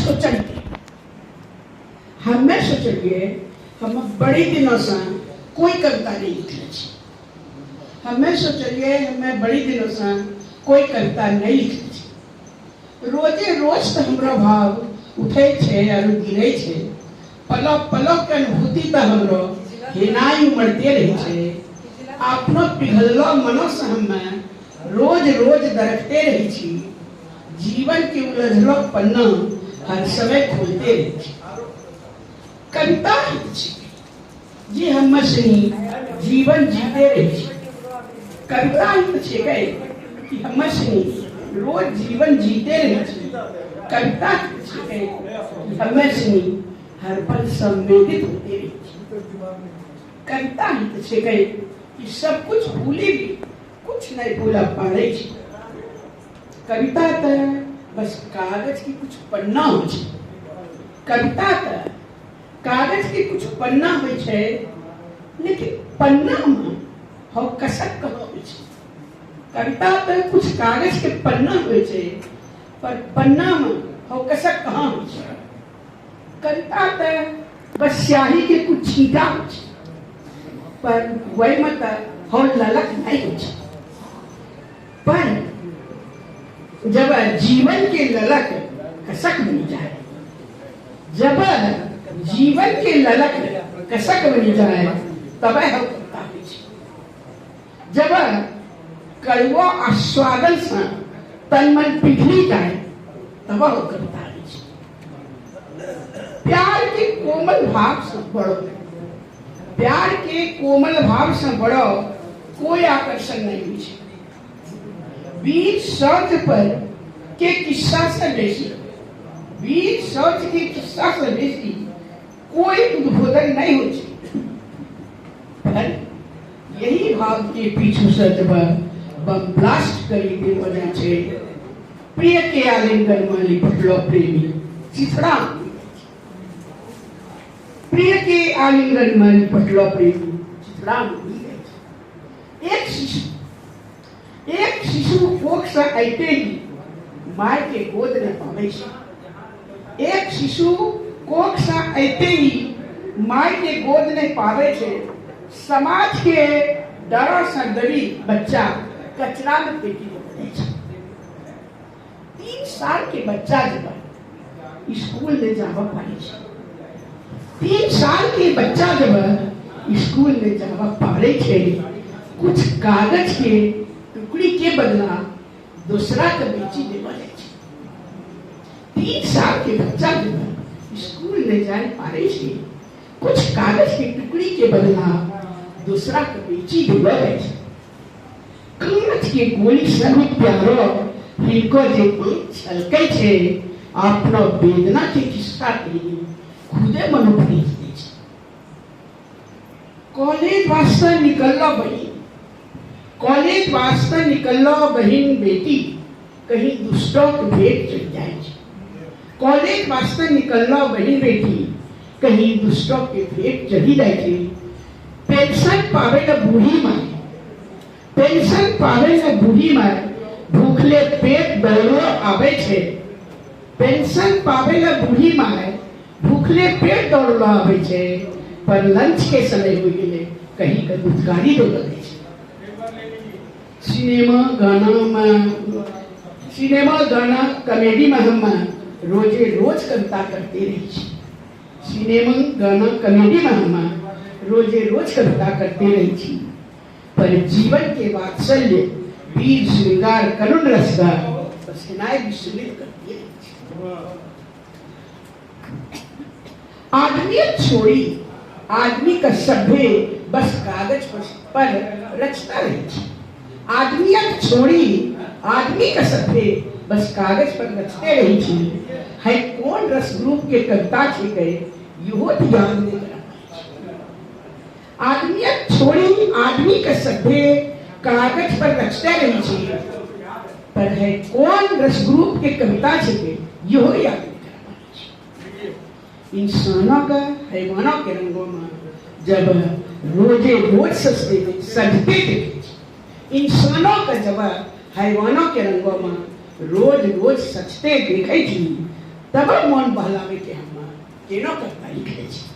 सोचलिए, हमे सोचलिए, हम बड़ी दिनों से कोई कविता नहीं लिखले छी। हमे सोचलिए, हमे बड़ी दिनों से कोई कविता नहीं लिखले छी। रोजे रोज तो हमरो भाव उठै छै आरू गिरै छै। पलक पलक के अनुभूति तऽ हमरो हेनाइ उमड़ते रहै छै। अपनो पिघललो मनो से हमे रोज रोज दरकते रहै छी। जीवन के उलझलो पन्ना हर समय खोलते रहै छी। कविता ही छी जे हमे सनी जीवन जीते रहै छी। कविता ही तऽ छिकै कि हमे सनी रोज जीवन जीते रहै छी। कविता ही तऽ छिकै कि हमे सनी हर पल संवेदित होते रहै छी। कविता ही तऽ छिकै कि सब कुछ भूली भी कुछ नहीं भूला पारै छी। कविता तऽ बस कागज के कुछ पन्ना होइ छै। कविता तऽ कागज के कुछ पन्ना होइ छै, लेकिन पन्ना में हौ कसक कहाँ होइ छै। कविता तऽ कुछ कागज के पन्ना होइ छै, पर पन्ना में हौ कसक कहाँ होइ छै। कविता तऽ बस स्याही के कुछ छींटा होइ छै, पर वही में तऽ हौ ललक नहीं होइ छै। पर जब जीवन के ललक कसक बनी जाए, जब जीवन के ललक कसक बनी जाए, तब हौ कविता होइ छै। जब कड़ुआ आस्वादन से तन मन पिघली जाए, तब हौ कविता होइ छै। प्यार के कोमल भाव से बड़ो, प्यार के कोमल भाव से बड़ो कोई आकर्षण नहीं होइ छै। वीर शौर्य पर के किस्सा से बेसी, वीर शौर्य के किस्सा से बेसी कोई उद्बोधन नहीं होइ छै। पर यही भाव के पीछू से जब बम ब्लास्ट करी देवल जाइ छै, प्रिय के आलिंगन में लिपटलो प्रेमी चिथड़ा, प्रिय के आलिंगन में लिपटलो प्रेमी चिथड़ा मिल जाइ छै। एक शिशु, एक शिशु कोख से आइते ही my के गोद में पाबै छै। एक शिशु कोख से आइते ही my के गोद में पाबै छै। समाज के डर से डरी बच्चा कचरा में फेंकी देवल जाइ छै। 3 साल के बच्चा जब स्कूल में जावा पारे छै, 3 साल के बच्चा जब स्कूल में जावा पारे छै, कुछ कागज के टुकड़ी के बदला दूसरा के बेची देवल जाइ छै। 3 साल के बच्चा जब स्कूल में जाए पारे छै, कुछ कागज के टुकड़ी के बदला दूसरा के बेची देवल जाइ छै। कांच के गोली से भी प्यारो हिनको जे आँख छलकै छै, अपनो वेदना के किस्सा के खुदे मन उपनेस दै छै। कॉलेज वास्ते निकललो बहिन, कॉलेज वास्ते निकललो बहिन बेटी, कहीं दुष्टों के भेंट चल जाए छै। कॉलेज वास्ते निकललो बहिन बेटी, कहीं दुष्टों के भेंट चली जाइ छै। पेंशन पावे न बूढ़ी माय, पेंशन पावे न बूढ़ी माय, भूखले पेट दौड़ो आवे छै। पेंशन पावे न बूढ़ी माय, भूखले पेट दौड़लो आवे छै, पर लंच के समय हो गेले, कहीं के दुधकारी दौड़ल जाइ छै। सिनेमा गाना में, सिनेमा गाना कॉमेडी में हम रोजे रोज कविता करते रही छी। सिनेमा गाना कॉमेडी में हम रोजे रोज कविता करते रही छी, पर जीवन के वात्सल्य वीर श्रृंगार करुण रस का बस हिनाय विस्मित करती रही छी। आदमियत छोड़ी आदमी का सभ्य बस कागज पर रचता रही छी। आदमियत छोड़ी आदमी का सभ्य बस कागज पर रचते रही छी। है कौन रस ग्रुप के कविता छिकै, इहो ध्यान नहीं करा पाई छी। आदमियत छोड़ी आदमी का सभ्य कागज पर रचते रही छी, पर है कौन रस ग्रुप के कविता छिकै, इहो याद नहीं करा पाई छी। इंसानों का हैवानों के रंगों में जब रोजे रोज सजते सजते देखे छी, इंसानों का जब हैवानों के रंगों में रोज रोज सजते देखे छी। तब मोन बहलावे के हम केनो कविता लिखले छी।